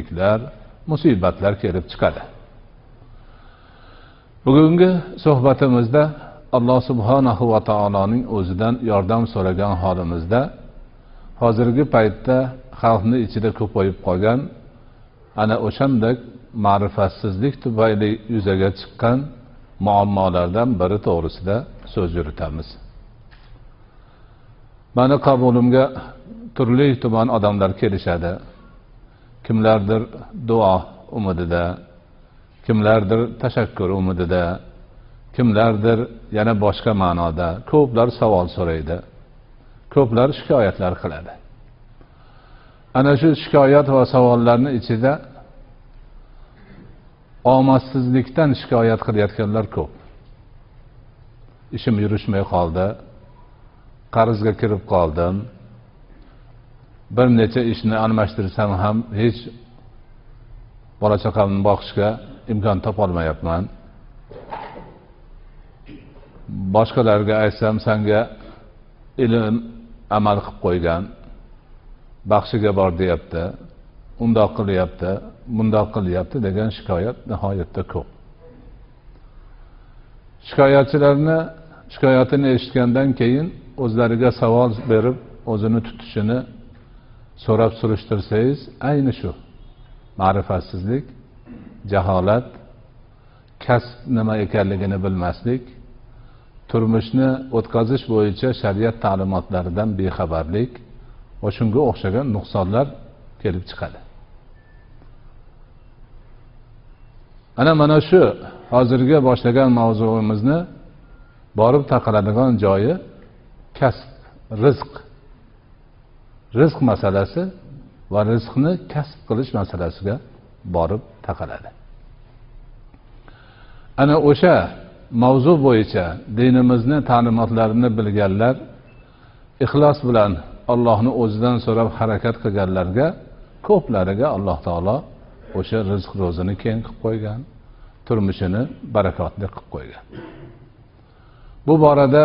qiyinchiliklar, musibatlar kelib chiqadi. Bugungi suhbatimizda Alloh subhanahu va taoloning o'zidan yordam so'ragan holimizda hozirgi paytda xalqning ichida ko'payib qolgan ana o'shandak ma'rifatsizlik tufayli yuzaga chiqqan muammolardan biri to'g'risida so'z yuritamiz. Mani qabulimga turli tuman odamlar kelishadi. Kimlardir duo umidida, kimlardir tashakkur umidida, kimlardir yana boshqa ma'noda. Ko'plar savol so'raydi, ko'plar shikoyatlar qiladi. Ana shu shikoyat va savollarning ichida omadsizlikdan shikoyat qilayotganlar ko'p. Ishim yurishmay qoldi, qarzga kirib qoldim, bir necha ishni almashtirsam ham hech bola chaqamni boqishga imkon topolmayapman. Boshqalarga aytsam sanga ilm amal qilib qo'ygan, baxshiga bor deyapti, undoq qilyapti, bundoq qilyapti degan shikoyat nihoyatda ko'p. Shikoyatchilarni shikoyatini eshitgandan keyin o'zlariga savol berib, o'zini tutishini so'rab surishtirsangiz, ayni shu ma'rifatsizlik, jaholat, kasb nima ekanligini bilmaslik, turmushni o'tkazish bo'yicha shariat ta'limotlaridan bexabarlik va shunga o'xshagan nuqsonlar kelib chiqadi. Ana mana shu hozirgi boshlagan mavzuimizni borib taqaladigan joyi kasb, rizq. Rizq masalasi va rizqni kasb qilish masalasiga borib taqaladi. Ana o'sha mavzu bo'yicha dinimizni ta'limotlarini bilganlar, ixlos bilan Allohni o'zidan so'rab harakat qilganlarga, ko'plariga Alloh taolo o'sha rizq ro'zini keng qilib qo'ygan, turmushini barakotli qilib qo'ygan. Bu borada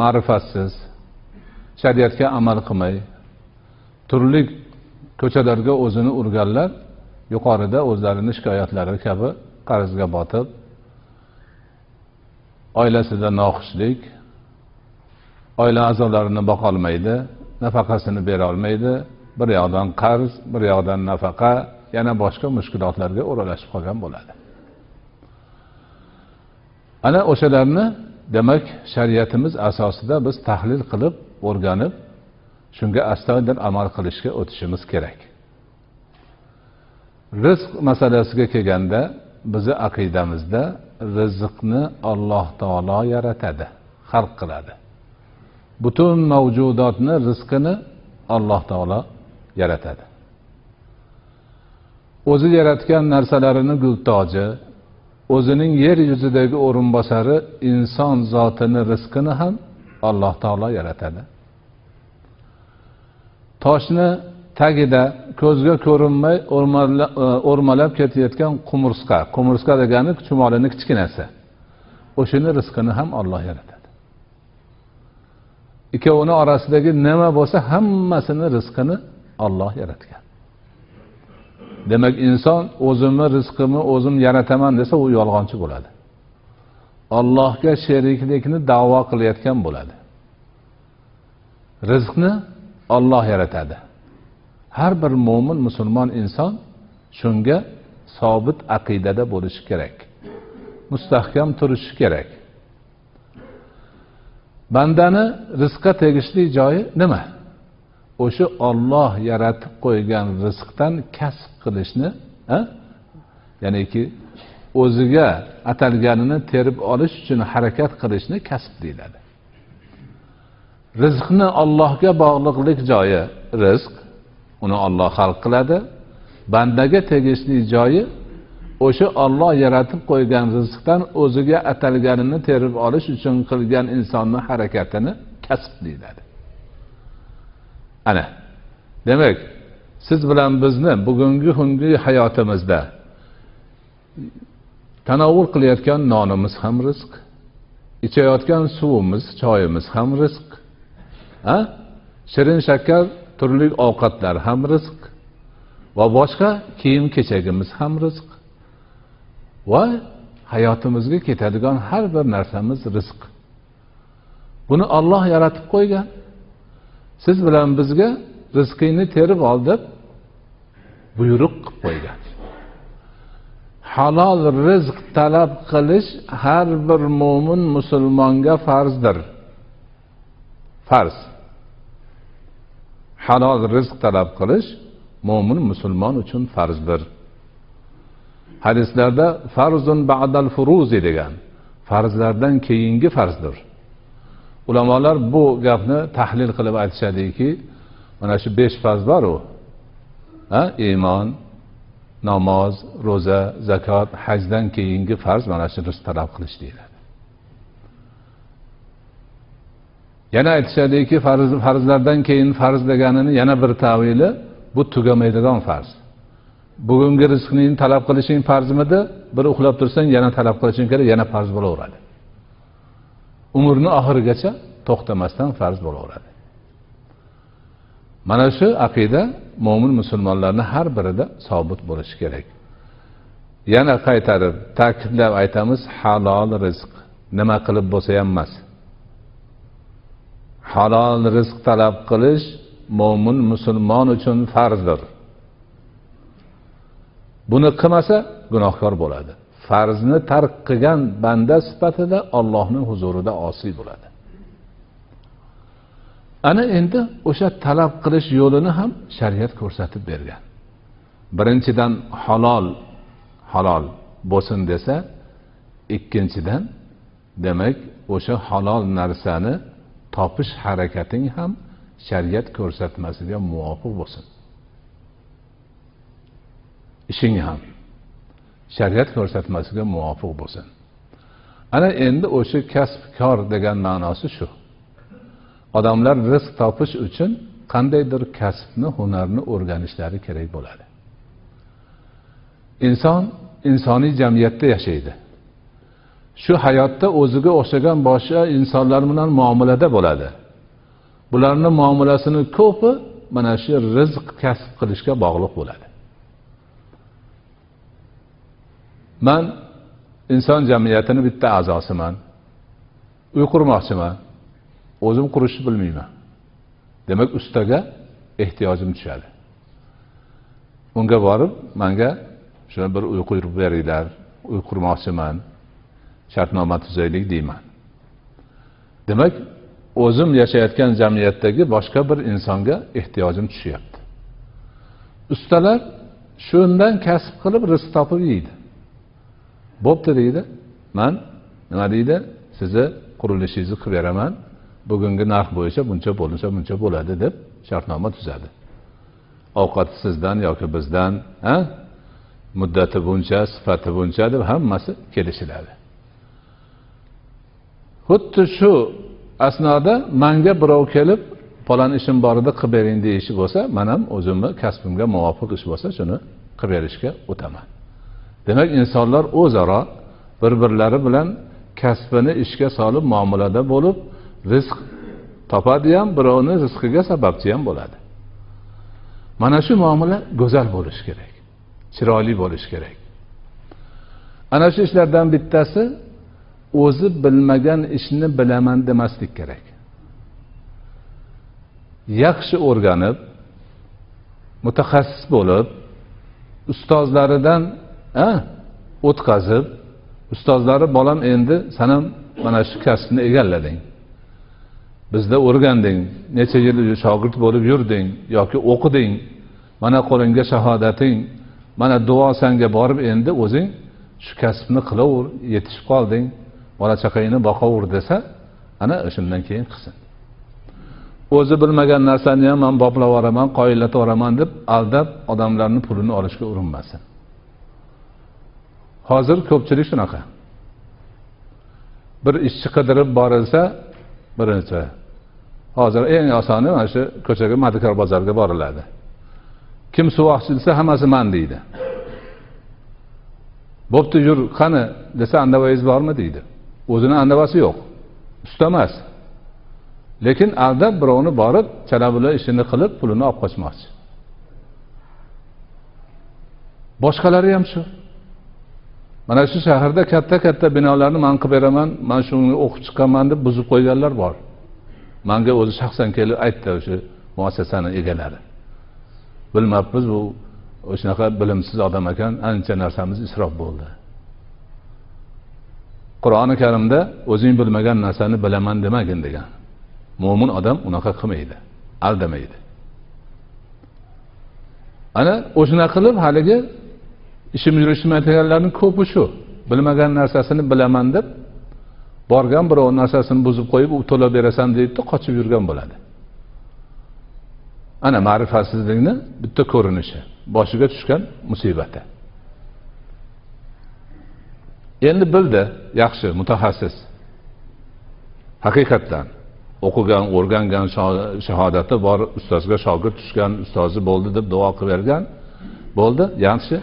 ma'rifatsiz, shariatga amal qilmay, turli ko'chalarga o'zini urganlar yuqorida o'zlarini shikoyatlari kabi qarzga botib, oilasida noxushlik, oila a'zolarini boqolmaydi, nafaqasini bera olmaydi, bir yoqdan qarz, bir yoqdan nafaqa, yana boshqa mushkulotlarga o'ralashib qolgan bo'ladi. Ana o'shalarni demak shariatimiz asosida biz tahlil qilib, o'rganib, shunga astoydil amal qilishga o'tishimiz kerak. Rizq masalasiga kelganda bizi aqidamizda rizqni Alloh taolo yaratadi, xalq qiladi. Butun mavjudotni rizqini Alloh taolo yaratadi. O'zi yaratgan narsalarini gultoji, o'zining yer yuzidagi o'rinbosari inson zotini rizqini ham Alloh taolo yaratadi. Toshni tagida ko'zga ko'rinmay o'rmalab ketayotgan qumursqa, qumursqa degani chumolining kichkinasi, o'shani rizqini ham Alloh yaratadi. Ikkovini orasidagi nima bo'lsa hammasini rizqini Alloh yaratgan. Demak, inson o'zimni rizqimni o'zim yarataman desa, u yolg'onchi bo'ladi. Allohga sheriklikni da'vo qilayotgan bo'ladi. Rizqni Alloh yaratadi. Har bir mo'min musulmon inson shunga sobit aqidada bo'lishi kerak. Mustahkam turishi kerak. Bandani rizqqa tegishli joyi nima? O'sha Alloh yaratib qo'ygan rizqdan kasb qilishni, ya'niki o'ziga atalganini terib olish uchun harakat qilishni kasb deyiladi. Rizqni Allohga bog'liqlik joyi rizq, uni Alloh xalq qiladi. Bandaga tegishli joyi o'sha Alloh yaratib qo'ygan rizqdan o'ziga atalganini terib olish uchun qilgan insonning harakatini kasb deyiladi. Ana, demak, siz bilan bizni bugungi kungi hayotimizda tanovul qilayotgan nonimiz ham rizq, ichayotgan suvimiz, choyimiz ham rizq, shirin shakar turli ovqatlar ham rizq Va boshqa kiyim kechagimiz ham rizq. Va hayotimizga ketadigan har bir narsamiz rizq. Buni Alloh yaratib qo'ygan. Siz bilan bizga rizqingni terib ol deb buyruq qilib qo'ygan. Halol rizq talab qilish har bir mo'min musulmonga farzdir. Farz. Halol rizq talab qilish mo'min musulmon uchun farzdir. Hadislarda farzun ba'dal furuzi degan, farzlardan keyingi farzdir. Ulamolar bu gapni tahlil qilib aytishadiki, mana shu 5 farz bor u. Ha, iymon, namoz, ro'za, zakot, hajdan keyingi farz mana shu rizq talab qilish deyiladi. Yana aytishadiki, farzlardan keyin farz deganini yana bir tavili, bu tugamaydigan farz. Bugungi rizqni talab qilishing farzmidi? Bir uxlab tursang yana talab qilishing kerak, yana farz bo'laveradi. Umrni oxirigacha to'xtamasdan farz bo'laveradi. Mana shu aqida mo'min musulmonlarning har birida sobit bo'lishi kerak. Yana qaytarib ta'kidlab aytamiz, halol rizq nima qilib bo'lsa ham emas. Halol rizq talab qilish mo'min musulmon uchun farzdir. Buni qilmasa gunohkor bo'ladi. Farzni tark qilgan banda sifatida Allohning huzurida osiy bo'ladi. Ana endi o'sha talab qilish yo'lini ham shariat ko'rsatib bergan. Birinchidan halol bo'lsin desa, ikkinchidan demak o'sha halol narsani topish harakating ham shariat ko'rsatmasiga muvofiq bo'lsin. Ishing ham shariat ko'rsatmasiga muvofiq bo'lsin. Ana endi o'sha kasbkor degan ma'nosi shu. Odamlar rizq topish uchun qandaydir kasbni, hunarni o'rganishlari kerak bo'ladi. Inson insoniy jamiyatda yashaydi. Shu hayotda o'ziga o'xshagan boshqa insonlar bilan muomalada bo'ladi. Bularning muomalasini ko'pi mana shu rizq kasb qilishga bog'liq bo'ladi. Men inson jamiyatining bitta a'zosiman. Uy qurmoqchiman. O'zim qurishni bilmayman. Demak, ustaga ehtiyojim tushadi. Unga borib, menga shuni bir uy qurib beringlar, uy qurmoqchiman, shartnoma tuzaylik deyman. Demak, o'zim yashayotgan jamiyatdagi boshqa bir insonga ehtiyojim tushyapti. Ustalar shundan kasb qilib rizq topib yeydi. Bo'pti deydi. Men nima deydi? Sizni qurilishingizni qilib beraman. Bugungi narx bo'yicha buncha bo'lsa buncha bo'ladi deb shartnoma tuzadi. Ovqat sizdan yoki bizdan, ha? Muddati buncha, sifati buncha deb hammasi kelishiladi. Xuddi shu asnoda menga birov kelib, falon ishim bor edi, qilib bering deyishi bo'lsa, men ham o'zimni kasbimga muvofiq ish bo'lsa, shuni qilib berishga o'taman. Demak, insonlar o'zaro bir-birlari bilan kasbini ishga solib muomalada bo'lib, rizq topadi ham, birovning rizqiga sababchi ham bo'ladi. Mana shu muomala go'zal bo'lishi kerak, chiroyli bo'lishi kerak. Ana shu ishlardan bittasi o'zi bilmagan ishni bilaman demaslik kerak. Yaxshi o'rganib, mutaxassis bo'lib, ustozlaridan o'tkazib, ustozlari bolam endi sen ham mana shu kasbni egallading. Bizda o'rganding, necha yil shogird bo'lib yurding yoki o'qiding. Mana qo'lingga shahodating, mana duo sanga borib endi o'zing shu kasbni qilaver, yetishib qolding, bola chaqangni boqaver desa, ana o'shandan keyin qilsin. O'zi bilmagan narsani ham men boplab yuboraman, qoyillatib yuboraman deb aldab odamlarning pulini olishga urinmasin. Hozir ko'pchilik shunaqa. Bir ishchi qidirib borilsa, birinchi hozir eng osoni mana shu ko'chaga, Madikor bozorga boriladi. Kim suvoqchi desa, hammasi man deydi. Bo'pti, yur, qani desa, andavayiz bormi deydi. O'zini andavasi yo'q. Usta emas. Lekin aldab birovni borib, chalabula ishini qilib, pulini olib qochmoqchi. Boshqalari ham shu. Mana shu shaharda katta-katta binolarni men qilib beraman, men shuni o'qib chiqqanman deb buzib qo'yganlar bor. Menga o'zi shaxsan kelib aytdi o'sha muassasaning egalari. Bilmabmiz, bu o'shanaqa bilimsiz odam ekan, ancha narsamiz isrof bo'ldi. Qur'oni Karimda o'zing bilmagan narsani bilaman demagin degan. Mo'min odam unaqa qilmaydi, aldamaydi. Ana o'shuna qilib haligi ishim yurishmaydiganlarning ko'pi shu. Bilmagan narsasini bilaman deb borgan birov narsasini buzib qo'yib, u to'lab berasan deydi, qochib yurgan bo'ladi. Ana ma'rifatsizlikni bitta ko'rinishi, boshiga tushgan musibati. Endi bildi, yaxshi mutaxassis. Haqiqatdan o'qigan, o'rgangan, shahodati bor, ustozga shogird tushgan, ustozi bo'ldi deb duo qilib bergan bo'ldi, yaxshi.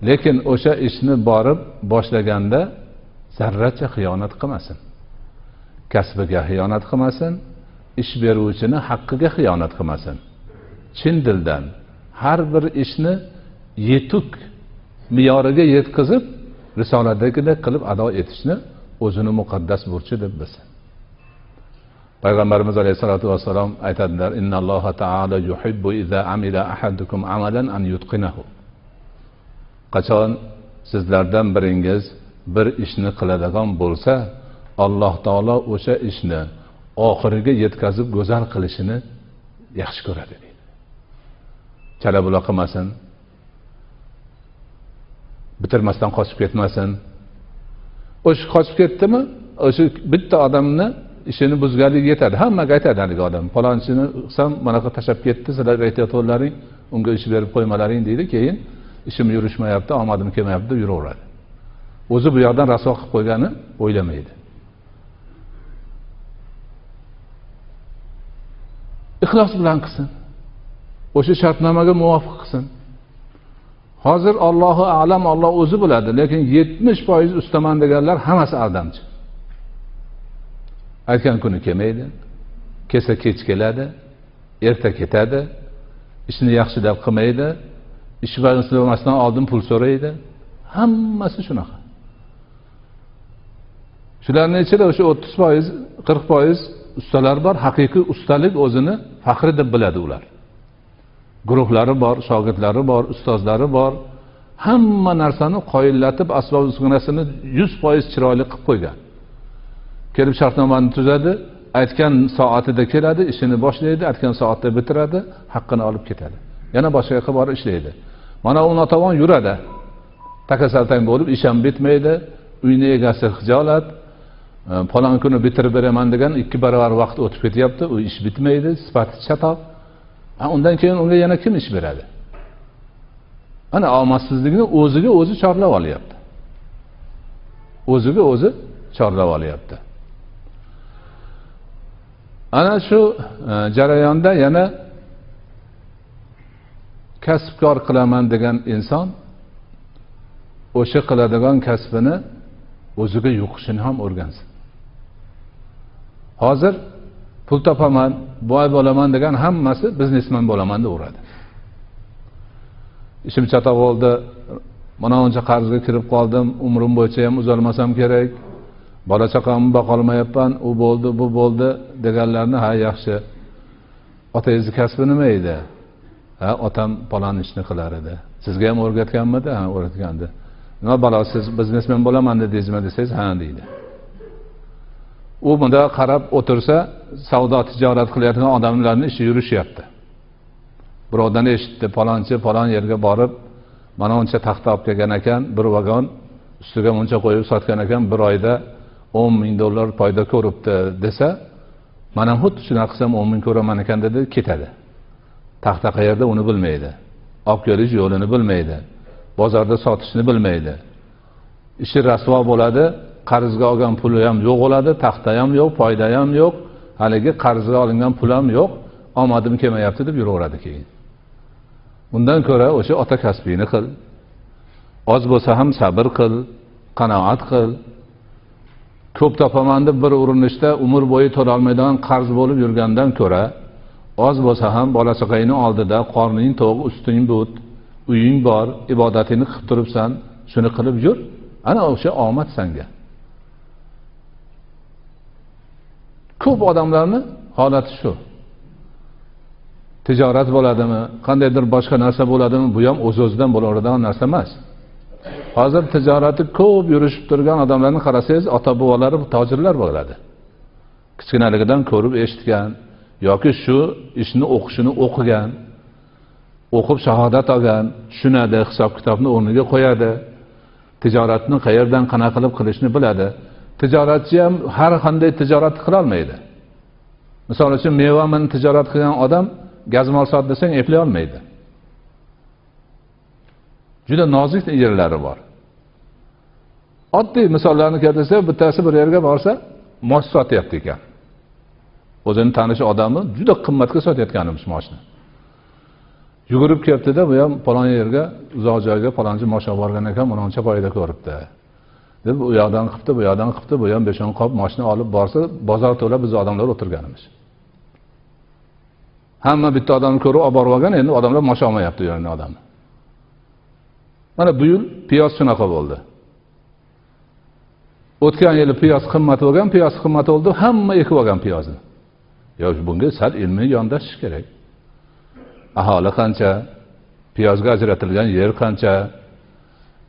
Lekin o'sha ishni borib boshlaganda zarracha xiyonat qilmasin. Kasbiga xiyonat qilmasin, ish beruvchini haqqiga xiyonat qilmasin. Chin dildan har bir ishni yetuk me'yoriga yetkazib, risolatdagidek qilib ado etishni o'zini muqaddas burchi deb bilsin. Payg'ambarimiz alayhisolatu vassalom aytadilar: "Innalloha taolo yuhibbu iza amila ahadukum amalan an yutqinahu." Qachon sizlardan biringiz bir ishni qiladigan bo'lsa, Alloh taolo o'sha ishni oxiriga yetkazib go'zal qilishini yaxshi ko'radi deydi. Chala-bula qilmasin, bitirmasdan qochib ketmasin. O'sha qochib ketdimi, o'sha bitta odamni ishini buzganligi yetadi. Hammaga aytadi haligi odam, falonchini qilsam manaqa tashlab ketdi, sizlar ehtiyot bo'laring, unga ish berib qo'ymalaring deydi. Keyin ishim yurishmayapti, omadim kelmayapti deb yuraveradi. O'zi bu yoqdan rasvo qilib qo'ygani o'ylamaydi. Ixlos bilan qilsin. O'sha shartnomaga muvofiq qilsin. Hozir Allohu a'lam, Alloh o'zi biladi, lekin 70% ustaman deganlar hammasi aldamchi. Aytgan kuni kelmaydi, kelsa kech keladi, erta ketadi, ishni yaxshilab qilmaydi, ish bo'lmasdan oldin pul so'raydi. Hammasi shunaqa. Shularning ichida o'sha 30%, 40% ustalar bor, haqiqiy ustalik o'zini faxri deb biladi ular. Guruhlari bor, shogirdlari bor, ustozlari bor. Hamma narsani qoyillatib, asbob uskunasini 100% chiroyli qilib qo'ygan. Kelib shartnomani tuzadi, aytgan soatida keladi, ishini boshlaydi, aytgan soatda bitiradi, haqqini olib ketadi. Yana boshqa yoqqa borib ishlaydi. Mana u notavon yuradi. Takasaltang bo'lib ish ham bitmaydi, uyni egasi xijolat, falon kuni bitirib beraman degan 2 barobar vaqt o'tib ketyapti, u ish bitmaydi, sifati chatoq. Undan keyin unga yana kim ish beradi? Ana omadsizlikni o'ziga o'zi chorlab olyapti. O'ziga o'zi chorlab olyapti. Ana shu jarayonda yana kasbkor qilaman degan inson o'sha qiladigan kasbini o'ziga yuqishini ham o'rgansin. Hozir pul topaman, boy bo'laman degan hammasi biznesmen bo'laman deb uradi. Ishim chatoq bo'ldi, mana uncha qarzga kirib qoldim, umrim bo'yicha ham uzalmasam kerak, bola chaqamni boqolmayapman, u bo'ldi, bu bo'ldi deganlarni, ha yaxshi. Otangizni kasbi nima edi? Ha, otam falon ishni qilar edi. Sizga ham o'rgatganmidi? Ha, o'rgatgandi. Nima balo, siz biznesmen bo'laman dedingizmi desangiz, ha deydi. U bunda qarab o'tirsa, savdo tijorat qilayotgan odamlarning ishi yurishyapti. Birovdan eshitdi, falonchi falon yerga borib, mana uncha taxta olib kelgan ekan, bir vagon ustiga muncha qo'yib sotgan ekan, bir oyda 10 000 dollar foyda ko'ribdi desa, mana xuddi shunaqa qilsam 10 000 ko'raman ekan dedi, ketadi. Taxta qayerda uni bilmaydi. Olib kelish yo'lini bilmaydi. Bozorda sotishni bilmaydi. Ishi rasvo bo'ladi, qarzga olgan puli ham yo'q bo'ladi, taxta ham yo'q, foyda ham yo'q, haligi qarzga olingan pul ham yo'q, omadim kelmayapti deb yuraveradi keyin. Undan ko'ra o'sha ota kasbini qil. Oz bo'lsa ham sabr qil, qanoat qil. Ko'p topaman deb bir urinishda umr bo'yi to'la olmaydigan qarz bo'lib yurgandan ko'ra, oz bo'lsa ham bola chaqangni oldida qorning to'q, usting but, Uying bor, ibodatingni qilib turibsan, shuni qilib yur. Ana o'sha omad senga. Ko'p odamlarning holati shu. Tijorat bo'ladimi, qandaydir boshqa narsa bo'ladimi, bu ham o'z-o'zidan bo'laveradigan narsa emas. Hozir tijorati ko'p yurishib turgan odamlarni qarasangiz, ota-bobolari tojirlar bo'ladi. Kichkinaligidan ko'rib eshitgan yoki shu ishni o'qishini o'qigan, o'qib shahodat olgan, tushunadi, hisob-kitobni o'rniga qo'yadi, tijoratni qayerdan qana qilib qilishni biladi. Tijoratchi ham har qanday tijorat qila olmaydi. Misol uchun meva bilan tijorat qilgan odam gazmol sot desang eplay olmaydi. Juda nozik yerlari bor. Oddiy misollarni keltirsa, bittasi bir yerga borsa, mosh sotyapti ekan. O'zini tanish odami juda qimmatga sotayotganimiz moshni. Yugurib kelibdi-da, bu ham falon yerga, uzoq joyga falonchi mosh olib borgan ekan, buncha foyda ko'ribdi. Deb u yoqdan qilibdi, bu yoqdan qilibdi, bu ham 5-10 qop moshni olib borsa, bozor to'la biz odamlar o'tirganimiz. Hamma bitta odamni ko'rib olib borib olgan, endi odamlar mosh olmayapti u yerni odami. Mana bu yil piyoz shunaqa bo'ldi. O'tgan yili piyoz qimmat bo'lgan, piyoz qimmat bo'ldi, hamma ekib olgan piyozni. Yo, bunga sal ilmiy yondashish kerak. Aholi qancha, piyozga ajratilgan yer qancha,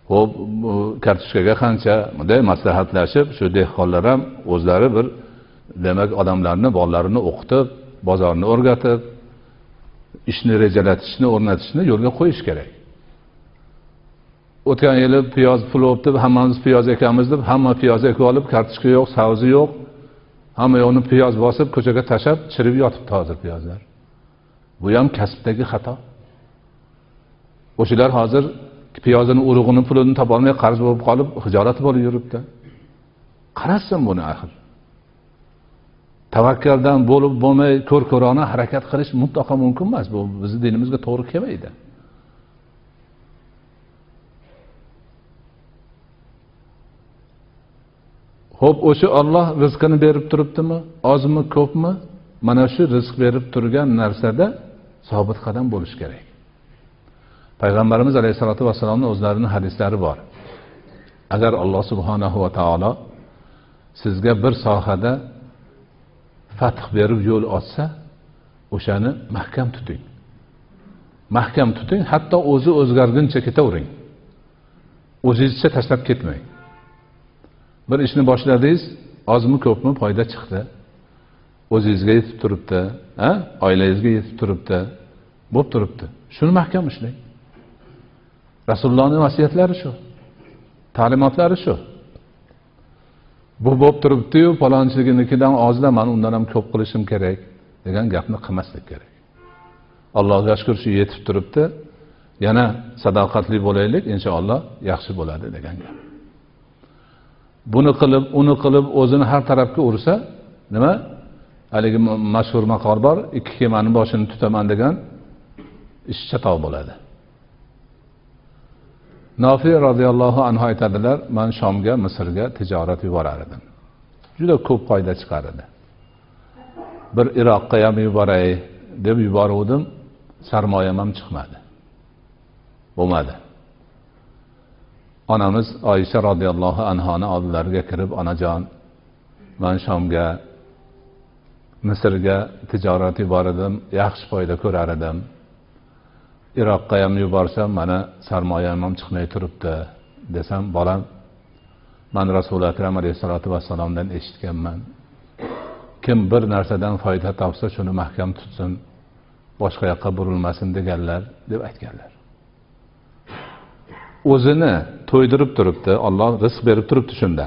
xo'p, kartoshkaga qancha, bunday maslahatlashib, shu dehqonlar ham o'zlari bir demak odamlarni, bolalarini o'qitib, bozorni o'rgatib, ishni rejalatishni, o'rnatishni yo'lga qo'yish kerak. O'tgan yili piyoz pul bo'libdi, hammamiz piyoz ekamiz deb, hamma piyoz ekib olib, kartoshka yo'q, sabzi yo'q, hamma yo'qni piyoz bosib, ko'chaga tashab, chirib yotibdi hozir piyozlar. Bu ham kasbdagi xato. O'shalar hozir piyozini urug'ini pulini topolmay qarz bo'lib qolib, hijolat bo'lib yuribdi. Qarasin buni axir. Tavakkaldan bo'lib bo'lmay ko'r-ko'rona harakat qilish mutlaqo mumkin emas. Bu bizning dinimizga to'g'ri kelmaydi. Xo'p, o'sha Alloh rizqini berib turibdimi? Ozmi, ko'pmi? Mana shu rizq berib turgan narsada sobit qadam bo'lish kerak. Payg'ambarimiz alayhisolatu vassalomning o'zlarining hadislari bor. Agar Alloh subhanahu va taolo sizga bir sohada fath berib yo'l ochsa, o'shani mahkam tuting. Mahkam tuting, hatto o'zi o'zgarguncha ketavering. O'zingizcha tashlab ketmang. Bir ishni boshladingiz, ozmi ko'pmi foyda chiqdi. O'zingizga yetib turibdi, ha? Oilangizga yetib turibdi, bo'lib turibdi. Shuni mahkam ushlang. Rasulullohning vasiyatlari shu. Ta'limotlari shu. Bu bo'lib turibdi-yu, falonchinikidan ozda, men undan ham ko'p qilishim kerak degan gapni qilmaslik kerak. Allohga shukr, shu yetib turibdi. Yana sadoqatli bo'laylik, inshaalloh yaxshi bo'ladi degan gap. Buni qilib, uni qilib, o'zini har tarafga ursa, nima? Haligi mashhur maqol bor, ikki kemaning boshini tutaman degan ish chatoq bo'ladi. Nofi radhiyallohu anhu aytadilar, men Shomga, Misrga tijorat yuborar edim. Juda ko'p foyda chiqar edi. Bir Iroqqa ham yuboray deb yuboruvdim, sarmoyam ham chiqmadi. Bo'lmadi. Onamiz Oysha radhiyallohu anhoni oldilariga kirib, onajon, men Shomga, Misrga tijorat yubordim, yaxshi foyda ko'rar edim. Iroqqa ham yuborsam, mana sarmoyam ham chiqmay turibdi desam, bolam, men Rasuli Akram alayhisolatu vassalomdan eshitganman. Kim bir narsadan foyda topsa, shuni mahkam tutsin, boshqa yoqqa burilmasin deganlar deb aytganlar. O'zini to'ydirib turibdi, Alloh rizq berib turibdi shunda.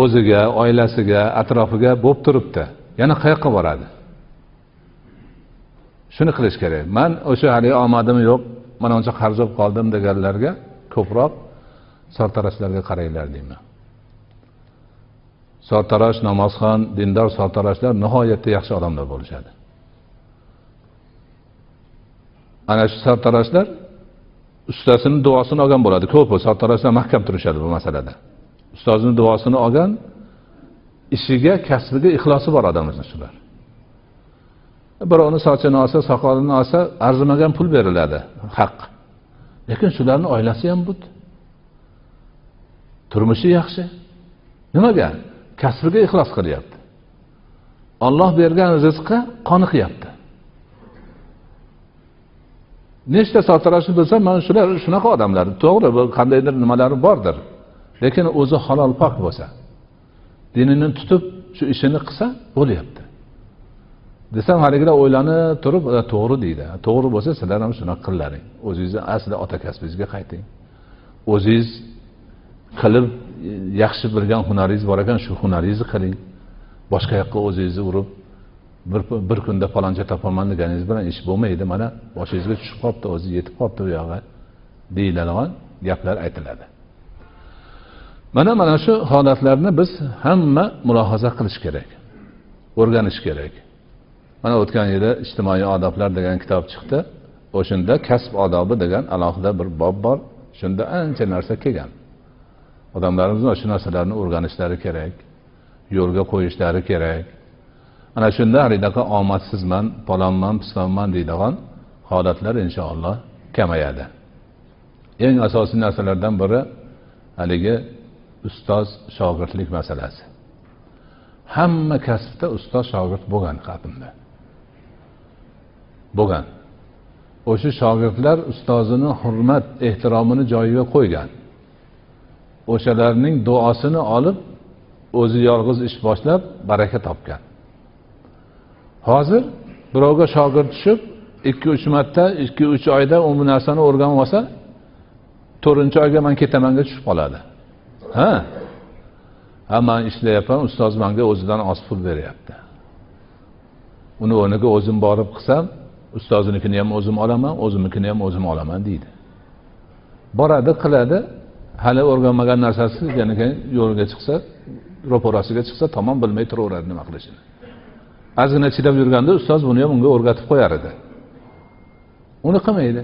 O'ziga, oilasiga, atrofiga bo'lib turibdi. Yana qayoqqa boradi? Shuni qilish kerak. Men o'sha hali omadim yo'q, mana uncha qarz olib qoldim deganlarga ko'proq sartaroshlarga qaranglar deyman. Sartarosh, namozxon, dindor sartaroshlar nihoyatda yaxshi odamlar bo'lishadi. Ana shu sartaroshlar ustasining duosini olgan bo'ladi. Ko'pi sartaroshlar mahkam turishadi bu masalada. Ustozining duosini olgan, ishiga, kasbiga ixlosi bor odamlar shular. Birovni sochini olsa, soqolini olsa, arzimagan pul beriladi, haq. Lekin shularning oilasi ham but. Turmushi yaxshi. Nimaga? Kasbiga ixlos qilyapti. Alloh bergan rizqqa qoniqyapti. Nechta sartaroshni bilsam, mana shular shunaqa odamlar. To'g'ri, bu qandaydir nimalari bordir. Lekin o'zi halol pok bo'lsa, dinini tutib shu ishini qilsa bo'lyapti. Desam haligilar o'ylanib turib, to'g'ri deydi. To'g'ri bo'lsa sizlar ham shunaqa qilaring. O'zingizni asli ota kasbingizga qayting. O'zingiz qilib yaxshi bilgan hunaringiz bor ekan, shu hunaringizni qiling. Boshqa yoqqa o'zingizni urib bir kunda faloncha topaman deganingiz bilan ish bo'lmaydi. Mana boshingizga tushib qolibdi, o'zi yetib qolibdi u yog'i deyiladigan gaplar aytiladi. Mana shu holatlarni biz hamma mulohaza qilish kerak, o'rganish kerak. Mana o'tgan yili ijtimoiy odoblar degan kitob chiqdi. O'shunda kasb odobi degan alohida bir bob bor. Shunda ancha narsa kelgan. Odamlarimiz shu narsalarni o'rganishlari kerak, yo'lga qo'yishlari kerak. Ana shunda halidaqa omadsizman, palonman, pistonman deydigan holatlar inshaalloh kamayadi. Eng asosiy narsalardan biri haligi ustoz shogirdlik masalasi. Hamma kasbda ustoz shogird bo'lgan qadimda. Bo'lgan. O'sha shogirdlar ustozini hurmat, ehtiromini joyiga qo'ygan. O'shalarning duosini olib, o'zi yolg'iz ish boshlab baraka topgan. Hozir birovga shogird tushib, 2-3 marta, 2-3 oyda u bu narsani o'rganib olsa, 4-oyga men ketamanga tushib qoladi. Ha? Ha, men ishlayapman, ustoz menga o'zidan oz pul beryapti. Uni o'rniga o'zim borib qilsam, ustozinikini ham o'zim olaman, o'zimnikini ham o'zim olaman deydi. Boradi, qiladi, hali o'rganmagan narsasi yana keyin yo'lga chiqsa, ro'parasiga chiqsa, tamom bilmay turaveradi nima qilishini. Ozgina chidab yurganda ustoz buni ham unga o'rgatib qo'yar edi. Uni qilmaydi.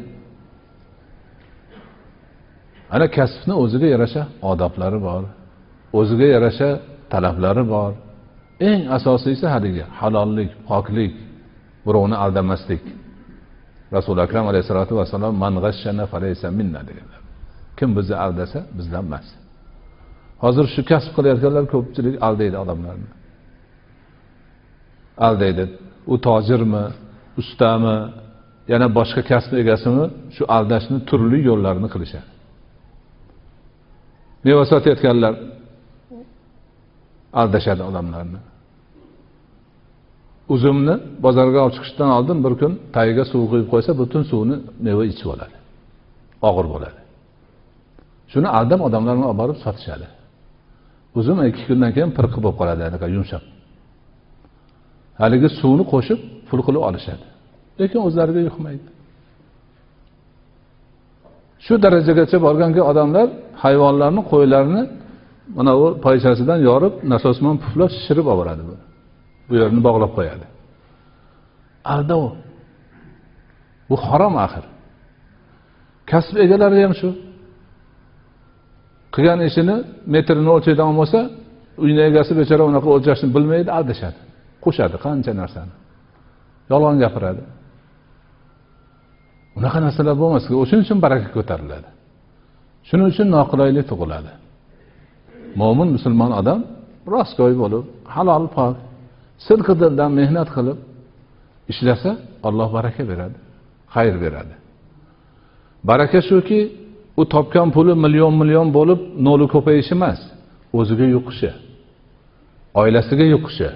Ana kasbni o'ziga yarasha odoblari bor, o'ziga yarasha talablari bor. Eng asosiysi haligi halollik, poklik, birovni aldamaslik. Rasuli Akram alayhisolatu vasallam man g'ashshana falaysa minna deganlar. Kim bizni aldasa bizdan emas. Hozir shu kasb qilayotganlar ko'pchilik aldaydi odamlarni. Aldaydi. U tojirmi, ustami, yana boshqa kasb egasimi, shu aldashni turli yo'llarini qilishadi. Meva sotayotganlar aldashadi odamlarni. Uzumni bozorga olib chiqishdan oldin bir kun tagiga suv quyib qo'ysa, butun suvni meva ichib oladi. Og'ir bo'ladi. Shuni aldab odamlarni olib borib sotishadi. Uzum 2 kundan keyin pirqi bo'lib qoladi, anaqa yumshoq. Haligi suvni qo'shib pul qilib olishadi. Lekin o'zlariga yuqmaydi. Shu darajagacha borganki odamlar hayvonlarni, qo'ylarni mana bu paychasidan yorib, nasos bilan puflab shishirib oladi. Bu yerni bog'lab qo'yadi. Aldov. Bu harom axir. Kasb egalari ham shu. Qilgan ishini metrini o'lchaydigan bo'lsa, uyning egasi bechora unaqa o'lchashni bilmaydi, aldashadi. Qo'shadi qancha narsani. Yolg'on gapiradi. Unaqa narsalar bo'lmasligi, o'shuning uchun baraka ko'tariladi. Shuning uchun noqulaylik tug'iladi. Mo'min musulmon odam rostgo'y bo'lib, halol pok, sidqi dildan mehnat qilib ishlasa, Alloh baraka beradi, xayr beradi. Baraka shuki, u topgan puli million-million bo'lib, noli ko'payishi emas, o'ziga yuqishi, oilasiga yuqishi,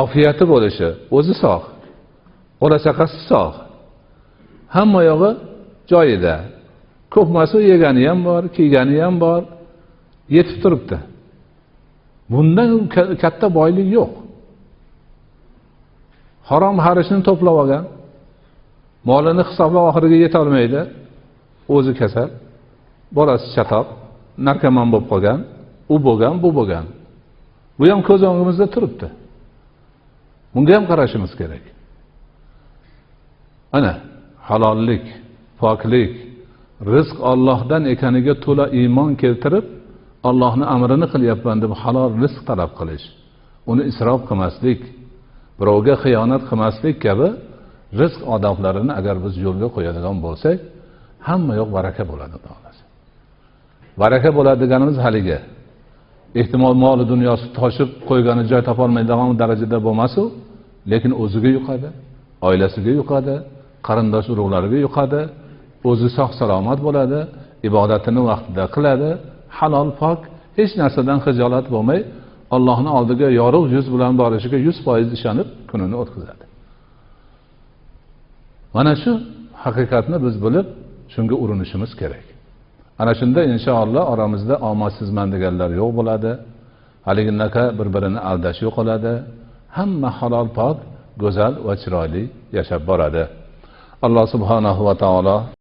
ofiyati bo'lishi, o'zi sog', bola chaqasi sog', hamma yog'i joyida. Ko'pmasi yegani ham bor, kiygani ham bor, yetib turibdi. Bundan katta boylik yo'q. Harom harishni to'plab olgan, molini hisoblab oxiriga yeta olmaydi, o'zi kasal, bolasi chatoq, narkoman bo'lib qolgan, u bo'lgan, bu bo'lgan. Bu ham ko'z o'ngimizda turibdi. Bunga ham qarashimiz kerak. Ana halollik, poklik, rizq Allohdan ekaniga to'la iymon keltirib, Allohning amrini qilyapman deb halol rizq talab qilish, uni isrof qilmaslik, birovga xiyonat qilmaslik kabi rizq odoblarini agar biz yo'lga qo'yadigan bo'lsak, Hamma yoq baraka bo'ladi, Xudo xohlasa. Baraka bo'ladi deganimiz haligi ehtimol moli dunyosi toshib qo'ygani joy topolmaydigan darajada bo'lmas-u, lekin o'ziga yuqadi, oilasiga yuqadi, qarindosh urug'lariga yuqadi, o'zi sog' salomat bo'ladi, ibodatini vaqtida qiladi, halol pok, hech narsadan xijolat bo'lmay, Allohning oldiga yorug' yuz bilan borishiga 100% ishonib kunini o'tkazadi. Mana shu haqiqatni biz bilib, shunga urinishimiz kerak. Ana shunda inshaalloh oramizda omadsizman deganlar yo'q bo'ladi. Haliginaqa bir-birini aldash yo'qoladi. Hamma halol pok, go'zal va chiroyli yashab boradi. Alloh subhanahu va taolo